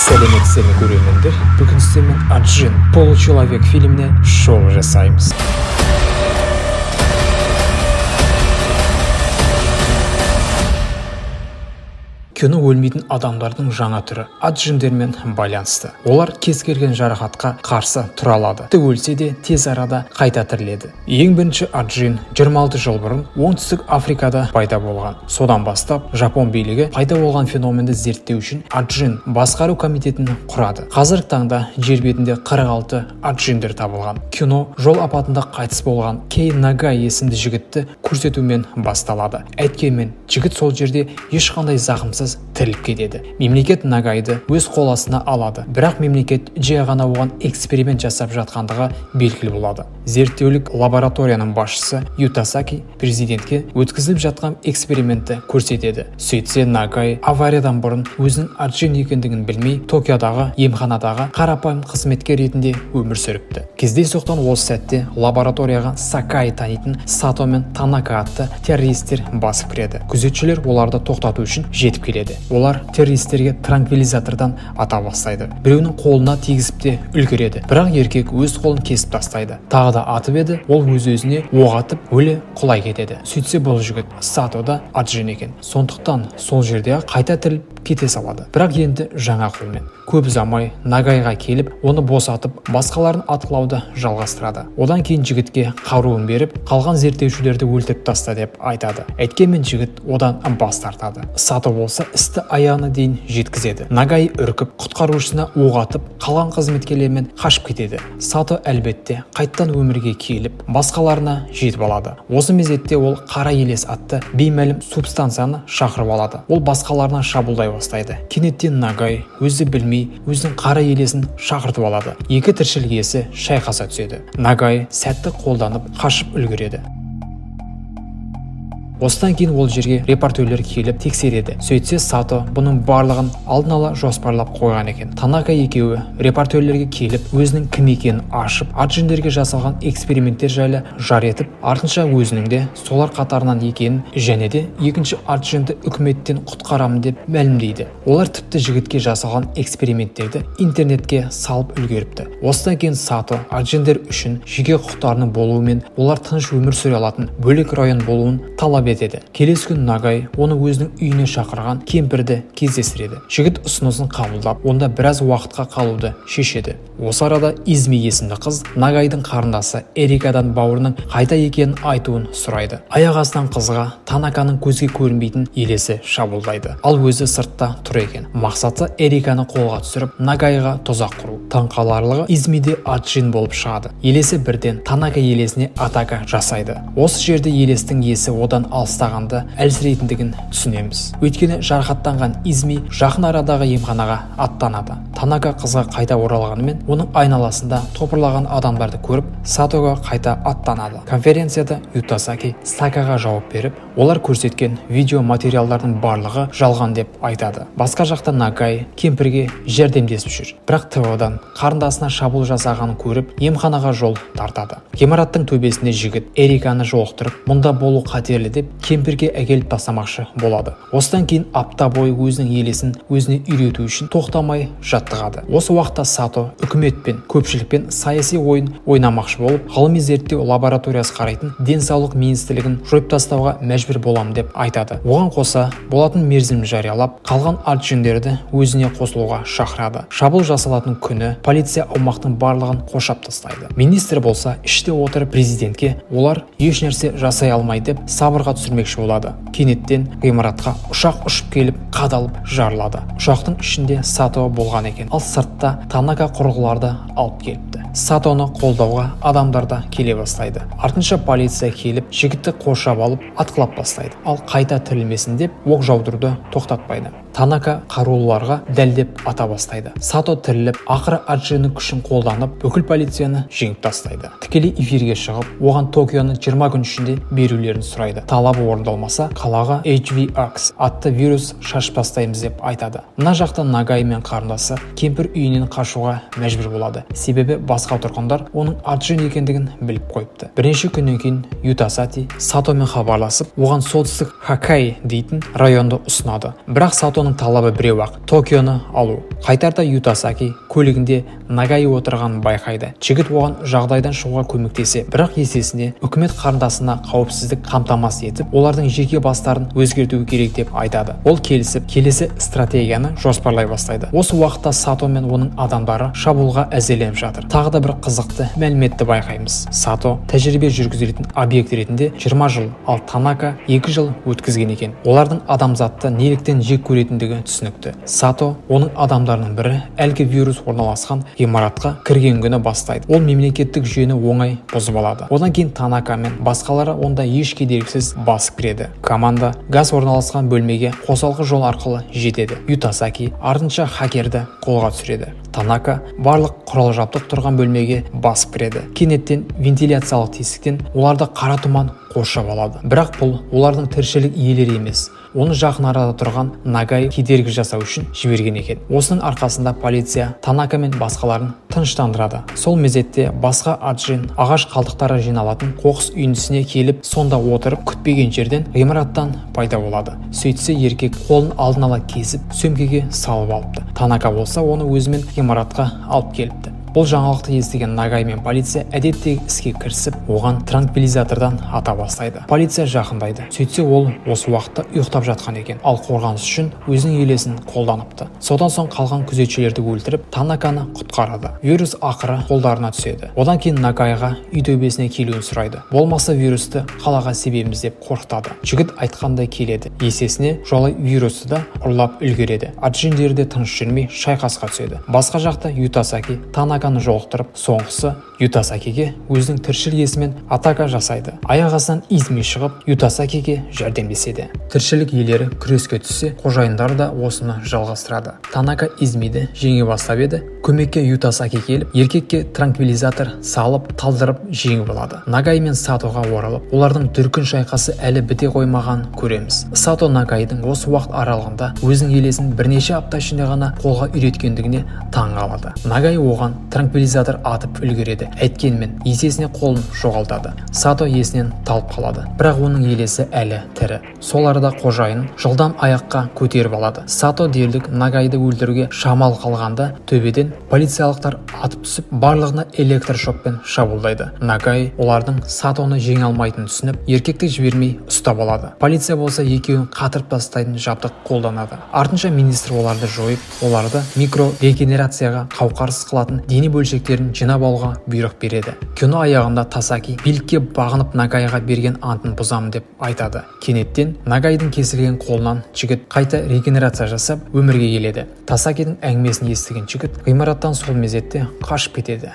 Сәлеметсіздер ме, көрермендер? Бүгін сіздермен Аджин получеловек фильміне шоу жасаймыз. Кино өлмейтін адамдардың жаңа түрі аджиндермен байланысты. Олар кез келген жарақатқа қарсы тұра алады. Тіпті өлсе де тез арада қайта тіріледі. Ең бірінші аджин 26 жыл бұрын Оңтүстік Африкада пайда болған. Содан бастап жапон билігі пайда болған феноменді зерттеу үшін аджин басқару комитетін құрады. Қазіргі таңда жер бетінде 46 аджиндер табылған. Кино жол апатында қайтыс болған Кей Нагай есімді жігітті көрсетумен басталады. Әйткенмен жігіт сол жерде ешқандай зақымсыз тіріліп кетеді. Мемлекет Нагайды өз қол астына алады. Бірақ мемлекет жай ғана оған эксперимент жасап жатқандығы белгілі болады. Зерттеулік лабораторияның басшысы Ютасаки президентке өткізіліп жатқан экспериментті көрсетеді. Сөйтсе Нагай авариядан бұрын өзінің аджин екендігін білмей Токиодағы емханадағы қарапайым қызметкер ретінде өмір сүріпті. Кездейсоқтан осы сәтте лабораторияға Сакай танитын Сато мен Танака атты террористер басып кіреді. Күзетшілер оларды тоқтату үшін жетіп келеді. Олар террористерге транквилизатордан ата бастайды. Біреуінің қолына тигізіп те үлгереді. Бірақ еркек өз қолын кесіп тастайды. Тағы да атып еді, ол өз-өзіне оқ атып өле құлай кетеді. Сөйтсе бұл жігіт Сато да аджин екен. Сондықтан сол жерде қайта тіріліп кете салады. Бірақ енді жаңа қолмен. Көп ұзамай Нагайға келіп, оны босатып, басқаларын атқылауды жалғастырады. Одан кейін жігітке қаруын беріп, қалған зерттеушілерді өлтіріп таста деп айтады. Әйткенмен жігіт одан бас тартады. Сато болса істі аяғына дейін жеткізеді. Нагай үркіп, құтқарушысына оқ атып, қалған қызметкерлермен қашып кетеді. Сато әлбетте қайттан өмірге келіп, басқаларына жетіп алады. Осы мезетте ол қара елес атты беймәлім субстанцияны шақырып алады. Ол басқаларына шабуылдай бастайды. Кенеттен Нагай өзі білмей өзінің қара елесін шақыртып алады. Екі тіршілік иесі шайқаса түседі. Нагай сәтті қолданып қашып үлгереді. Осыдан кейін ол жерге репортерлер келіп тексереді. Сөйтсе Сато бұның барлығын алдын ала жоспарлап қойған екен. Танака екеуі репортерлерге келіп өзінің кім екенін ашып, аджиндерге жасалған эксперименттер жайлы жар етіп, артынша өзінің де солар қатарынан екенін және де екінші аджинді үкіметтен құтқарамын деп мәлімдейді. Олар тіпті жігітке жасалған эксперименттерді интернетке салып үлгеріпті. Осыдан кейін Сато аджиндер үшін жеке құқықтарының болуымен олар тыныш өмір сүре алатын бөлек район болуын талап етеді. Келесі күні Нагай оны өзінің үйіне шақырған кемпірді кездестіреді. Жігіт ұсынысын қабылдап, онда біраз уақытқа қалуды шешеді. Осы арада Изми есімді қыз Нагайдың қарындасы Эрикадан бауырының қайда екенін айтуын сұрайды. Аяқ астынан қызға Танаканың көзге көрінбейтін елесі шабуылдайды. Ал өзі сыртта тұр екен. Мақсаты Эриканы қолға түсіріп, Нагайға тұзақ құру. Таңқаларлығы Измиде аджин болып шығады. Елесі бірден Танака елесіне атака жасайды. Осы жерде елестің иесі одан алыстағанды әлсірейтіндігін түсінеміз. Өйткені жарақаттанған Изми жақын арадағы емханаға аттанады. Танака қызға қайта оралғанымен оның айналасында топырлаған адамдарды көріп, Сатоға қайта аттанады. Конференцияда Ютасаки Сакаға жауап беріп, олар көрсеткен видео материалдардың барлығы жалған деп айтады. Басқа жақта Нагай кемпірге жәрдемдесіп жүр. Бірақ ТВ-дан қарындасына шабуыл жасағанын көріп, емханаға жол тартады. Ғимараттың төбесінде жігіт Эриканы жолықтырып, мұнда болу қатерлі деп кемпірге әкеліп тастамақшы болады. Осыдан кейін апта бойы өзінің елесін өзіне үйрету үшін тоқтамай жаттығады. Осы уақытта Сато үкіметпен, көпшілікпен саяси ойын ойнамақшы болып, ғылыми зерттеу лабораториясы қарайтын денсаулық министрлігін жойып тастауға мәжбүр боламын деп айтады. Оған қоса болатын мерзім жариялап, қалған аджиндерді өзіне қосылуға шақырады. Шабуыл жасалатын күні полиция аумақтың барлығын қоршап тастайды. Министр болса іште отырып президентке олар еш нәрсе жасай алмайды деп сабырға түсірмекші болады. Кенеттен ғимаратқа ұшақ ұшып келіп қадалып жарылады. Ұшақтың ішінде Сато болған екен. Ал сыртта Танака құрылғыларды алып келіпті. Сатоны қолдауға адамдар да келе бастайды. Артынша полиция келіп жігітті қоршап алып атқылап бастайды. Ал қайта тірілмесін деп оқ жаудыруды тоқтатпайды. Танака қарулыларға дәлдеп ата бастайды. Сато тіріліп, ақыры аджиннің күшін қолданып, бүкіл полицияны жеңіп тастайды. Тікелей эфирге шығып, оған Токионы 20 күн ішінде берулерін сұрайды. Талабы орындалмаса, қалаға HVX атты вирус шашып тастаймыз деп айтады. Мына жақта Нагай мен қарындасы кемпір үйінен қашуға мәжбүр болады. Себебі басқа тұрғындар оның аджин екендігін біліп қойыпты. Бірнеше күннен кейін Ютасати Сатомен хабарласып, оған солтүстік Хакай дейтін районды ұсынады. Бірақ Сатоның Сатоның талабы біреу-ақ – Токионы алу. Қайтарда Ютасаки көлігінде Нагаи отырғанын байқайды. Жігіт оған жағдайдан шығуға көмектесе, бірақ есесіне үкімет қарындасына қауіпсіздік қамтамасыз етіп, олардың жеке бастарын өзгерту керек деп айтады. Ол келісіп, келесі стратегияны жоспарлай бастайды. Осы уақытта Сато мен оның адамдары шабуылға әзірленіп жатыр. Тағы да бір қызықты мәліметті байқаймыз. Сато тәжірибе жүргізілетін объект ретінде 20 жыл, ал Танака 2 жыл өткізген екен. Олардың адамзатты неліктен жек көретіндігі түсінікті. Сато оның адамдарының бірі әлгі вирус орналасқан ғимаратқа кірген күні бастайды. Ол мемлекеттік жүйені оңай бұзып алады. Одан кейін Танака мен басқалары онда еш кедергісіз басып кіреді. Команда газ орналасқан бөлмеге қосалқы жол арқылы жетеді. Ютасаки артынша хакерді қолға түсіреді. Танака барлық құрал-жабдық тұрған бөлмеге басып кіреді. Кенеттен вентиляциялық тесіктен оларды қара тұман қоршап алады. Бірақ бұл олардың тіршілік иелері емес. Оны жақын арада тұрған Нагай кедергі жасау үшін жіберген екен. Осының арқасында полиция Танака мен басқаларын тыныштандырады. Сол мезетте басқа аджин ағаш қалдықтары жиналатын қоқыс үйіндісіне келіп, сонда отырып күтпеген жерден ғимараттан пайда болады. Сөйтсе еркек қолын алдын ала кесіп, сөмкеге салып алыпты. Танака болса оны өзімен ғимаратқа алып келіпті. Бұл жаңалықты естіген Нагай мен полиция әдеттегі іске кірісіп, оған транквилизатордан ата бастайды. Полиция жақындайды. Сөйтсе ол осы уақытта ұйықтап жатқан екен, ал қорғаныс үшін өзінің елесін қолданыпты. Содан соң қалған күзетшілерді өлтіріп, Танаканы құтқарады. Вирус ақыры қолдарына түседі. Одан кейін Нагайға үй төбесіне келуін сұрайды. Болмаса вирусты қалаға себеміз деп қорқытады. Жігіт айтқандай келеді. Есесіне жолай вирусты да ұрлап үлгереді. Аджиндері де тыныш жүрмей шайқасқа түседі. Басқа жақта Ютасаки Танаканы жолықтырып, соңғысы Ютасакиге өзінің тіршілік иесімен атака жасайды. Аяқ астынан Изми шығып, Ютасакиге жәрдемдеседі. Тіршілік иелері күреске түссе, қожайындары да осыны жалғастырады. Танака Измиді жеңе бастап еді, көмекке Ютасаки келіп, еркекке транквилизатор салып, талдырып жеңіп алады. Нагай мен Сатоға оралып, олардың дүркін шайқасы әлі біте қоймаған көреміз. Сато Нагайдың осы уақыт аралығында өзінің елесін бірнеше апта ішінде ғана қолға үйреткендігіне таң қалады. Нагай оған транквилизатор атып үлгереді. Әйткенмен есесіне қолын жоғалтады. Сато есінен талып қалады. Бірақ оның елесі әлі тірі. Сол арада қожайын жылдам аяққа көтеріп алады. Сато дерлік Нагайды өлтіруге шамалы қалғанда төбеден полициялықтар атып түсіп, барлығына электр шокпен шабуылдайды. Нагай олардың Сатоны жеңе алмайтынын түсініп, еркекті жібермей ұстап алады. Полиция болса екеуін қатырып тастайтын жабдық қолданады. Артынша министр оларды жойып, оларды микрорегенерацияға қауқарсыз қылатын дене бөлшектерін жинап алуға бұйрық береді. Кино аяғында Тасаки билікке бағынып Нагайға берген антын бұзамын деп айтады. Кенеттен Нагайдың кесілген қолынан жігіт қайта регенерация жасап өмірге келеді. Тасакидің әңгімесін естіген жігіт ғимараттан сол мезетте қашып кетеді.